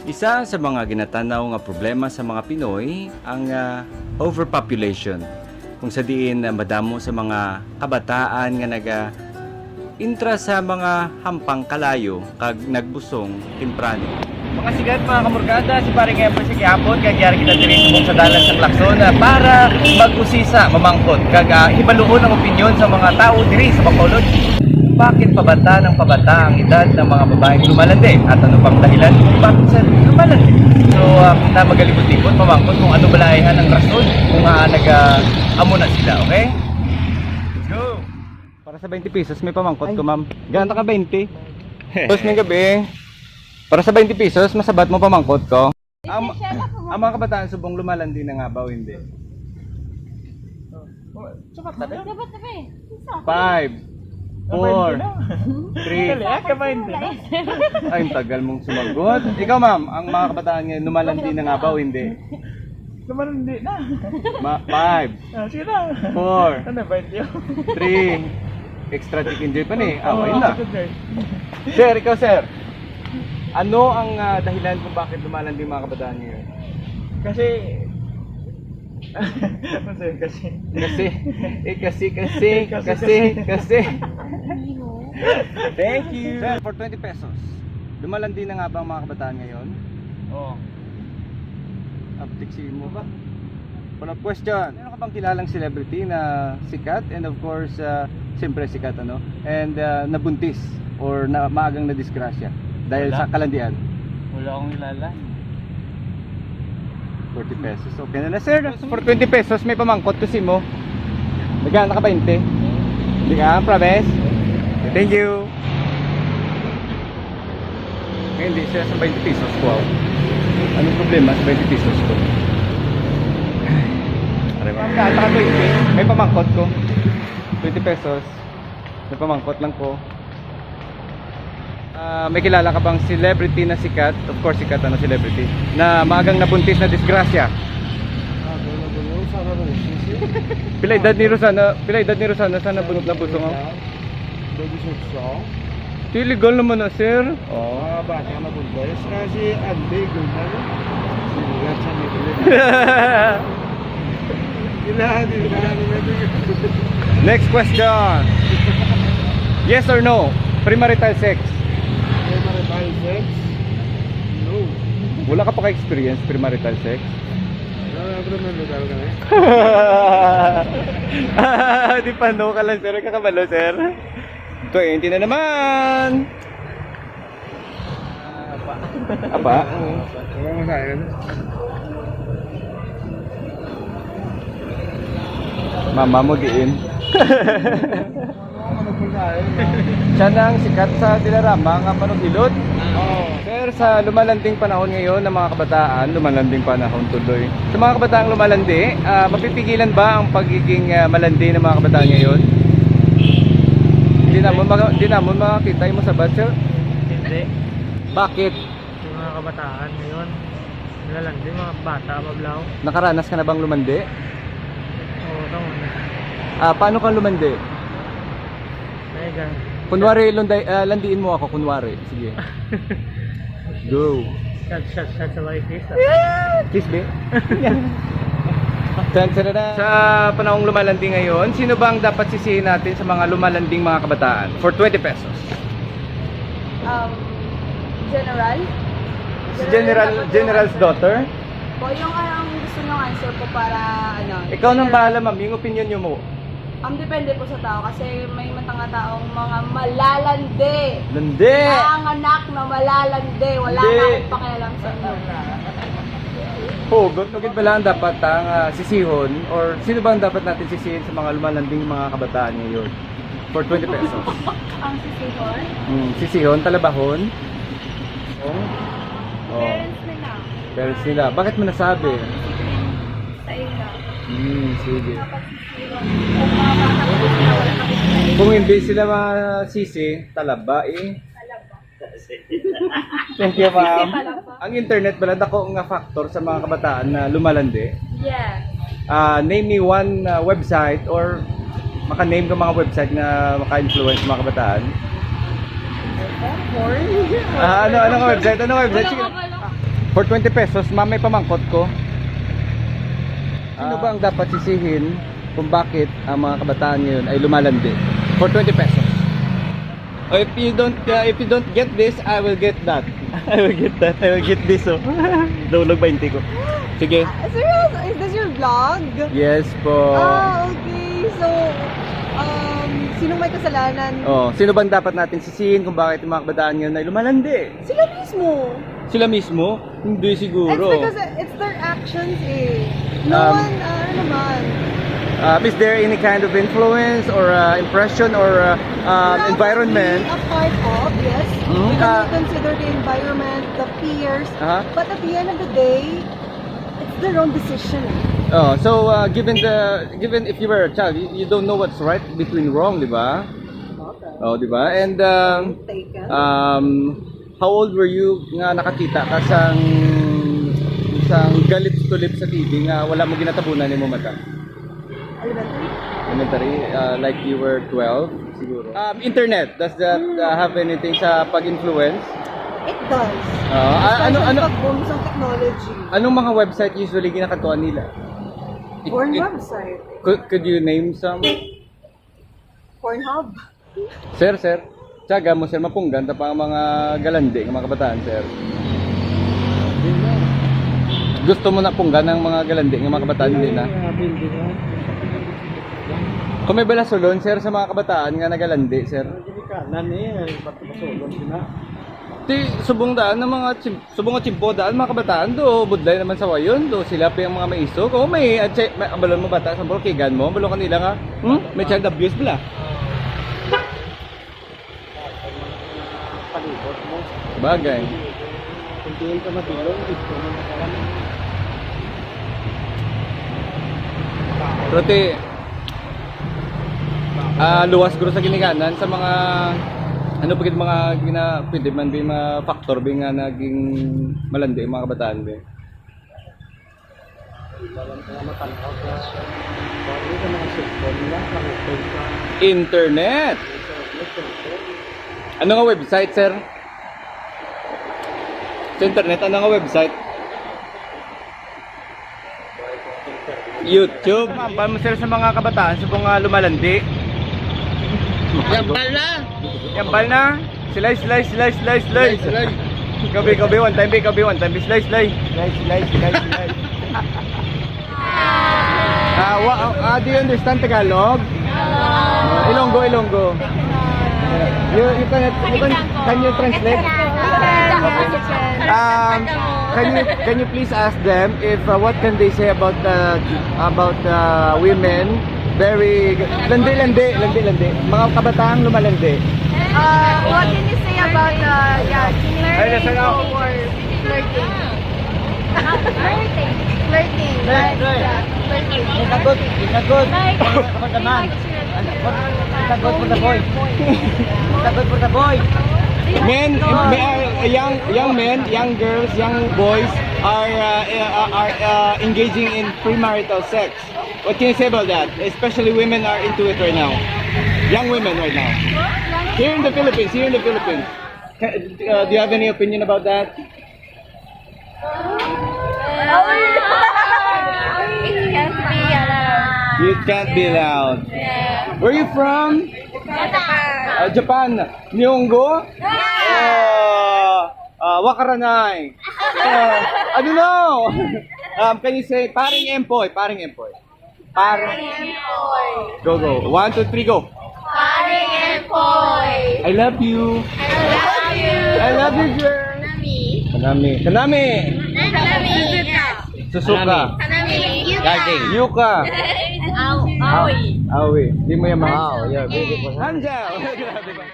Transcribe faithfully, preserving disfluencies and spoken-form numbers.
Isa sa mga ginatanaw nga problema sa mga Pinoy ang, ah, overpopulation, kung sa diin, ah, madamo sa mga kabataan nga naga-intra sa mga hampang kalayo kag nagbusong temprano. Mga sikat, mga kamurgada, si Paring Ever sa gihapon, kag yari kita diri subong sa dalan sa Claxon, ah, para mag-usisa, mamangkot, kag, ah, hibaluon ang opinyon sa mga tawo diri sa Bacolod. Bakit pabata ng pabata ang edad ng mga babaeng lumalandi? At ano pang dahilan kung bakit sila lumalandi? So, ah, kung na magalibot-libot, mamangkot kung ano bala ay ang rason kung, ah, nag, ah, amo na sila, okay? Let's go! Para sa twenty pesos, may pamangkot Ay. ko, ma'am. Gana ka twenty? Tapos may gabi, para sa twenty pesos, masabat mo pamangkot ko. Ang, ang mga kabataan subong lumalandi na nga ba o hindi? Sapat na ba? Sapat na ba eh? Isa. Five, Ang four, twenty na. three. Dali, ah, ka twenty na. Ay, ang tagal mong sumagot. Ikaw, ma'am, ang mga kabataan ngayon, lumalandi na nga ba o hindi? Lumalandi na. Ma five, Ah, sige na. Four. Ano, twenty? Three. Extra chicken joy pa ni. Ah, wala na. Oh, chicken joy. Sir, ikaw, sir. Ano ang, ah, dahilan kung bakit lumalandi ang mga kabataan ngayon? Kasi, ano sa'yo, kasi? Kasi, eh, kasi, kasi, Kasi, kasi, kasi, kasi. kasi. Thank you. Sir, for twenty pesos, lumalandi na nga ba ang mga kabataan ngayon? Oo. Abtik si imo. Follow-up question. Meron ka bang kilalang celebrity na sikat? And of course, ah, siyempre sikat, ano? And, ah, nabuntis or na maagang nadisgrasya dahil Wala. sa kalandian? Wala akong kilala. Forty pesos. Okay na na, sir. For twenty pesos, may pamangkot ko si mo. Nagana ka twenty? Hindi ka? Promise? Thank you. Ngayon, di siya sa twenty pesos ko. Anong problema sa twenty pesos ko? Aray, ma'am, ka twenty. May pamangkot ko. Twenty pesos. May pamangkot lang ko. Ah, may kilala ka bang celebrity na sikat? Of course, sikat, ano, celebrity. Na maagang nabuntis na disgrasya. Ah, wala, wala. Sana mo, sisi. Pila edad ni Rosana? Pila edad ni Rosana sa nabun-, nabusong? Baby sex song. Di legal naman na, sir. Oh. Mga bata na buntis. Kasi Andy, gulay. Sigat sa Midland. Sila, di ba? Next question. Yes or no? Premarital sex. Premarital sex? No. Wala ka pa ka-experience premarital sex? Ah, premarital ka na eh. Di pa, no ka lang, sir. Kakabalo, sir. Twenty na naman. Apa? Wala mo sa akin. Mama mo diin. Ano po sa akin? Siya na ang sikat sa Dilarama nga manughilot. Oo. Sir, sa lumalanding panahon ngayon ng mga kabataan, lumalanding panahon tuloy. Sa mga kabataang lumalandi, ah, mapipigilan ba ang pagiging, ah, malandi ng mga kabataan ngayon? Hindi namon maka-, hindi namon makakita yung sabat, sir. Hindi. Bakit? Yung mga kabataan ngayon, nilalandi, mga bata, mablaw. Nakaranas ka na bang lumandi? Oo, tama na. Ah, paano kang lumandi? Ay, gan- Kunwari, lunday, ah, landiin mo ako, kunwari. Sige. Go. Shot, shot, shot sa mga kiss, ah. Kiss, be? Chan, chan, chan. Sa panahong lumalandi ngayon, sino ba ang dapat sisihin natin sa mga lumalanding mga kabataan? For twenty pesos. Um, General? Si General, General's daughter? Po, yung, ah, ang gusto niyong answer po para, ano, Ikaw nang general. Bahala, ma'am. Yung opinion niyo mo. Ang depende po sa tao kasi may mga taong mga malalandi. Landi! Mga anak na malalandi. Wala Landi! na akong pakialam sa inyo. Hugot, hugot ba lang dapat ang, ah, sisihon? Or sino ba ang dapat natin sisihin sa mga lumalanding mga kabataan ngayon? For twenty pesos. Ang sisihon? Hmm, sisihon, talabahon. Oh. Oh. Parents nila. Parents nila. Bakit mo nasabi? Discipline sa ila. Hmm, sige. Kapag sisihon, kung mga bata pa sila, wala pa sila. Kung hindi sila masisi, talaba eh. Talaba. Thank you, ma'am. Sisi pala po. Ang internet pala, dako nga factor sa mga kabataan na lumalandi. Yes. Ah, name me one, ah, website or Maka-name ka mga website nga maka-influence mga kabataan? Porn? Ah, ano, ano nga website? Ano nga website? Sige. For twenty pesos, ma'am, may pamangkot ko. Sino ba ang dapat sisihin kung bakit ang mga kabataan ngayon ay lumalandi? For twenty pesos. Oh, if you don't uh, if you don't get this, I will get that. I will get that. I will get this, oh. Daw nag twenty ko. Sige. Ah, seryoso? Is this your vlog? Yes po. Ah, okay. So, um, sinong may kasalanan? Oh, sino bang dapat natin sisihin kung bakit yung mga kabataan ngayon ay lumalandi? Sila mismo. Sila mismo? Hindi siguro. It's because it's their actions eh. No Um, one, ah, ano naman. Um, is there any kind of influence or uh, impression or uh, um, Probably environment? A part of, yes. Mm, Because ah. You consider the environment, the peers. Uh-huh. But at the end of the day, it's their own decision. Oh, so uh, given the given if you were a child, you, you don't know what's right between wrong, di ba? Okay. Oh, di ba? And um, Taken. um, how old were you nga nakakita ka sang sang galip tulip sa T V nga wala mo ginatabunan nimo mata? Elementary. Elementary, uh, like you were twelve siguro. Um, internet, does that uh, have anything sa pag-influence? It does. Ah, ah, ano- Especially ano- pag boom sa technology. Anong mga website usually ginakatuan nila? Porn It- website. Could, could you name some? Pornhub. Sir, sir, tiyaga mo, sir, mapunggan ta pa ang mga galandi nga mga kabataan, sir. Gusto mo na punggan ang mga galandi nga mga kabataan, hindi na? Kung may balasulon, sir, sa mga kabataan nga nagalandi, sir. Kanan eh, ba't masulog sila? Ti, subong daan ng mga chim, subong nga chimpo daan, mga kabataan, do, budlay naman sa wayon, do, sila pa yung mga maisog. O, may, at siya- may, abalon mo bata, sa bulkigan mo, abalon kanila nga, hmm? May child abuse bala. Palibot mo. Bagay. Kung diin ka mabilong, dito mo nakawan. Pero ti, ah, luwas guro sa ginikanan sa mga, ano pa gid mga gina, pwede man bi mga factor bi nga naging malandi ang mga kabataan bi. Iba lang mga matanaw ka. Kung ano ka mga cellphone nila, mga phone ka. Internet. Internet, cellphone. Ano nga website, sir? Sa internet, ano nga website? YouTube. Ambal mo, sir, sa mga kabataan sa mga lumalandi. Ambal na. Ambal na. Slice, slice, slice, slice, slice. Kabi, kabi, one time, bi, kabi, one time, bi, slice, slice. Slice, slice, slice, slice. Ah, wa, ah, do you understand Tagalog? Uh, Ilonggo, Ilonggo. You, you can, you can, can you translate? Um, can you can you please ask them if uh, what can they say about uh, about uh, women very landi landi landi landi mga kabataang lumalandi? Uh, what can you say about uh, yeah, Ay, nasa na? Or flirting? Flirting. Flirting. Flirting. Like, yeah, flirting. It's a good, it's a good. Ako naman. It's a good for the boy. It's a good for the boy. Men, may, uh, young young men, young girls, young boys are uh, uh, are uh, engaging in premarital sex. What can you say about that? Especially women are into it right now. Young women right now. Here in the Philippines, here in the Philippines. Ca- Uh, do you have any opinion about that? It can't be allowed. You can't be loud. Where you from? Uh, Japan. Nihongo? Uh, uh, wakaranai. Uh, I don't know. Um, can you say, paring empoy, paring empoy. Paring empoy. Go, go. One, two, three, go. Paring empoy. I love you. I love you. I love you, girl. Kanami. Kanami. Kanami. Kanami. Susuka. Kanami. Yuka. Aw, awi. Awi. Di mo yan ma- Wow, yeah, beautiful. Hanja. Grabe ba?